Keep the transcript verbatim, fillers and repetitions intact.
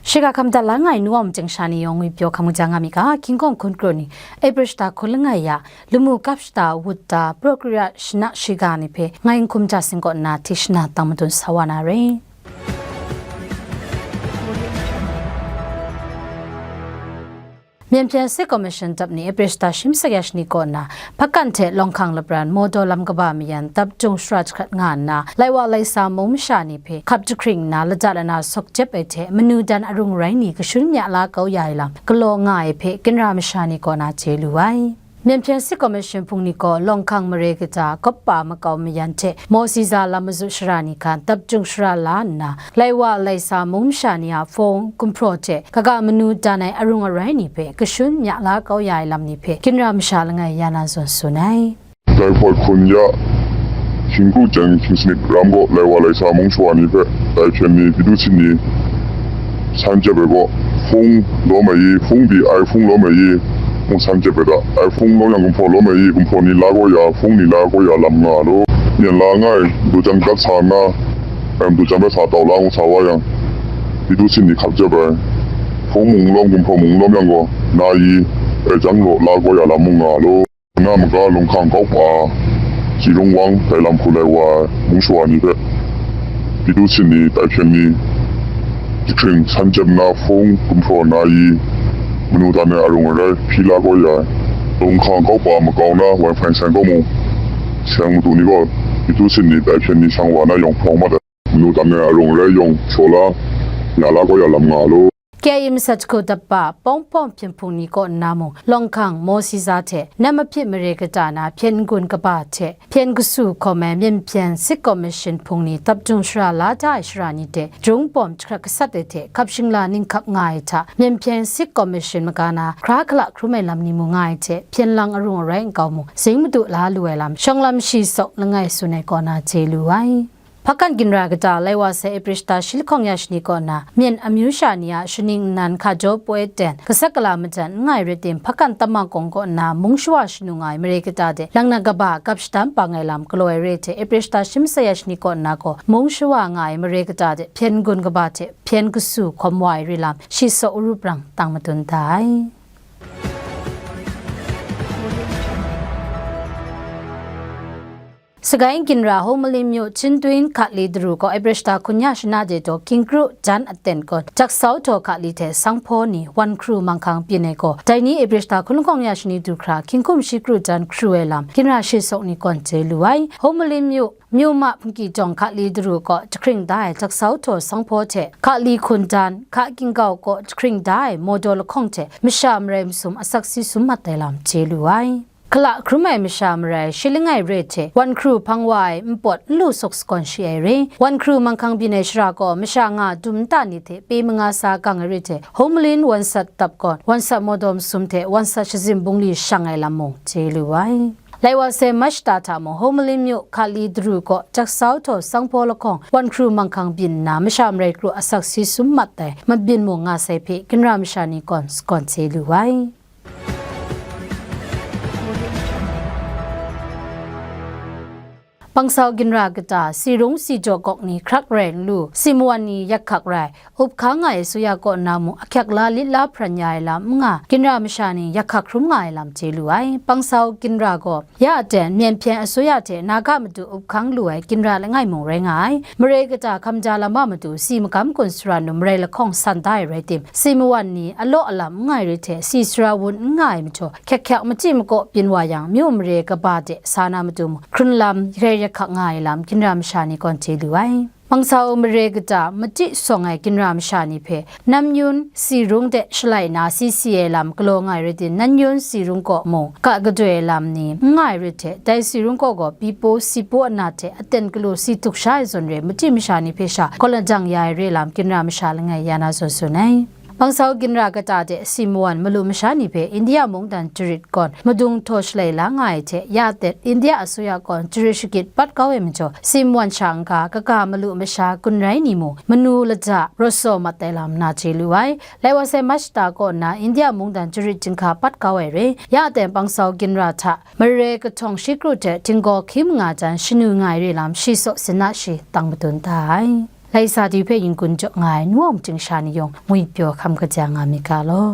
Shiga hkam dat la nga ai nu wa myit sha ni yawng ngwi pyaw hkam kaja nga mi ga, King Kong hkun kru ni April shata hkun langai ya, lamu kap shata wut da, pro kru ya shana shiga ni hpe ngai Nhkum Ja Sing kaw nna hti shana tang madun sa wa na re. Myen hpyen State Commission dap ni April shata shi masat ya shani kaw nna, Hpakan hte Lawng Hkang lapran Mawdaw lam kaba mayan dap jung shara jahkrat nga nna, lai wa lai sa mung masha ni hpe hkap jahkring nna, lada lana sawk jep ai hte manu dan arung arai ni kashun mya la kau ya ai lam galaw nga ai hpe, ginra masha ni kaw na chye lu ai. Myen hpyen State Commission hpung ni gaw Lawng Hkang mare kata kawp pa makau mayan hte Mawsiza lam mazu shara ni hkan dap jung shara la nna, lai wa lai sa mung masha ni a hpung gumhpraw hte kaga manu dan ai arung arai ni hpe kashun mya la kau ya ai lam ni hpe, ginra masha langai ya na zawn tsun ai. Dai hpawt hkun ya, Hkying kru jan Hkying sanit ram gaw lai wa lai sa mung shawa ni hpe, dai hpyen ni, Pyithu Sin ni, san jep ai gaw, hpung lawm ai i, hpung di ai hpung lawm ai i, mung san jep ai da, ai hpung lawm yang gumhpraw lawm ai i, gumhpraw ni la kau ya, hpung ni la kau ya lam nga lu. Myen la nga ai, madu jan gat sa nna, ai madu jan bai sa tau la ngu sa wa yang, Pyithu Sin ni hkap jep ai, hpung mung lawm, gumhpraw mung lawm yang gaw, na i, ai jang law la kau ya lam mung nga lu. Na maga Lawng Hkang kau pa, Tsi Rung Wang dai lam hku lai wa ai mung shawa ni hpe, Pyithu Sin ni, dai hpyen ni, jahkring san jep na hpung gumhpraw na i, manu dan ai arung arai hpyi la kau ya ai. Lawng Hkang kau pa makau na Wang Hpaing San kaw mung, seng madu ni gaw Pyithu Sin ni, dai hpyen ni shang wa na yawng hprawng mat ai. Manu dan ai arung arai yawng shaw la, ya la kau ya lam nga lu. K I A masat jahku dap pa Pawng Pawng hpyen hpung ni kaw nna mung, Lawng Hkang, Mawsiza hte Nam Mahpyit mare kata na hpyen n-gun kaba hte hpyen kasu hkawm ai Myen hpyen State Commission hpung ni dap jung shara la da ai shara ni hte jung pawm jahkrat gasat ai hte hkap shingla ning hkap nga ai hta, Myen hpyen State Commission maga na hkra hkala hkrum ai lam ni mung nga ai hte, hpyen lang arung arai nkau mung zing madu la lu ai lam, shawng lam shi sawk langai tsun ai kaw na chye lu ai. Hpakan ginra kata lai wa sai April shata shi lahkawng ya shani kaw na, Myen amyu sha ni a shaning nnan hka jaw poi ten, gasat gala majan n nga ai rai tim, Hpakan Tamang Kawng kaw na mung shawa shanu nga ai mare kata de, lang na kaba gap shadam bang ai lam galaw ai re hte, April shata shi masat ya shani kaw na gaw, mung shawa nga ai mare kata de, hpyen n-gun kaba hte hpyen kasu hkawm wa ai re lam, shi sawk aru prang tang madun da ai. Sagaing ginra Hongmalen myu Chyndwin Kali daru gaw April shata hkun ya shana de daw King kru jan aten gaw, Jaksau htaw Kali hte Sanghpaw ni wan hkru manghkang byin ai gaw, dai ni April shata hkun lahkawng ya shani du hkra, King hkum shi kru jan hkru ai lam, ginra shi sawk ni gawn chye lu ai. Hongmalen myu, myu ma hpungki jawng Kali daru gaw, jahkring da ai Jaksau htaw Sanghpaw hte Kali hkun dan, Hka Ginggau gaw jahkring da ai Mawdaw lahkawng hte masha marai masum asak si sum mat ai lam chye lu ai. Hkala hkrum ai masha marai shi langai re hte wan hkru hpang wa ai npawt n lu suk sakawn shi ai re. Wan hkru manghkang byin ai shara gaw masha nga dum nta ni hte pe manga sa gang ai re hte, Hongmalen wan sat dap gawn, wan sat Mawdaw masum hte wan sat shazim bungli shang ai lam mung chye lu ai. Lai wa sai March shata hta mung, Hongmalen myu Kali daru gaw Jaksau htaw Sanghpaw lahkawng wan hkru manghkang byin nna, masha marai kru asak si sum mat ai mabyin mung nga sai hpe, ginra masha ni gawn sakawn chye lu ai. Bangsau ginra kata, Sirung Sijaw gawk ni hkrak rai n lu, simawan ni yak hkak rai, up hkang nga ai asuya kaw na mung ahkyak la lit la hparan ya ai lam n nga, ginra masha ni yak hkak hkrum nga ai lam chye lu ai. Bangsau ginra gaw, ya aten, Myen hpyen asuya hte Naga matu up hkang lu ai ginra langai mung rai nga ai. Mare kata hkam ja lama matu si magam gun sara nu marai lahkawng san da ai rai tim, simawan ni alaw alam n nga ai re hte, si sara wun n nga ai majaw, hkyak hkyak machyi makaw byin wa yang, myu mare kaba de sa na matu mung, hkrun lam, rai yak hkak nga ai lam, ginra masha ni gawn chye lu ai. Bangsau mare kata machyi sawng ai ginra masha ni hpe, Nanyun, Sirung de shalai na si si ai lam galaw nga ai rai tim, Nanyun, Sirung kaw mung, ka gadoi ai lam ni n nga ai re hte, dai Sirung kaw gaw, Bipo, Sipo ana hte aten galu si htuk sha ai zawn re, machyi masha ni hpe sha gaw ladang ya ai re lam, ginra masha langai ya na zawn tsun ai. Bangsau ginra kata de simawan malu masha ni hpe India mungdan jarit gawn madung htaw shalai la nga ai hte, ya aten India asuya gawn jarit shagit pat kau ai majaw, simawan sha n-ga kaga malu masha gun rai ni mung, manu lada rawt saw mat ai lam na chye lu ai. Lai wa sai March shata kaw na India mungdan jarit jinghka pat kau ai re, ya aten Bangsau ginra hta mare kahtawng shi kru hte htinggaw hkying manga jan shanu nga ai re lam, shi sawk sin na shi tang madun da ai. Laika sa du hpe yin-gun jaw nga ai nu wa maching sha ni yawng ngwipyaw hkam kaja nga myit ga law.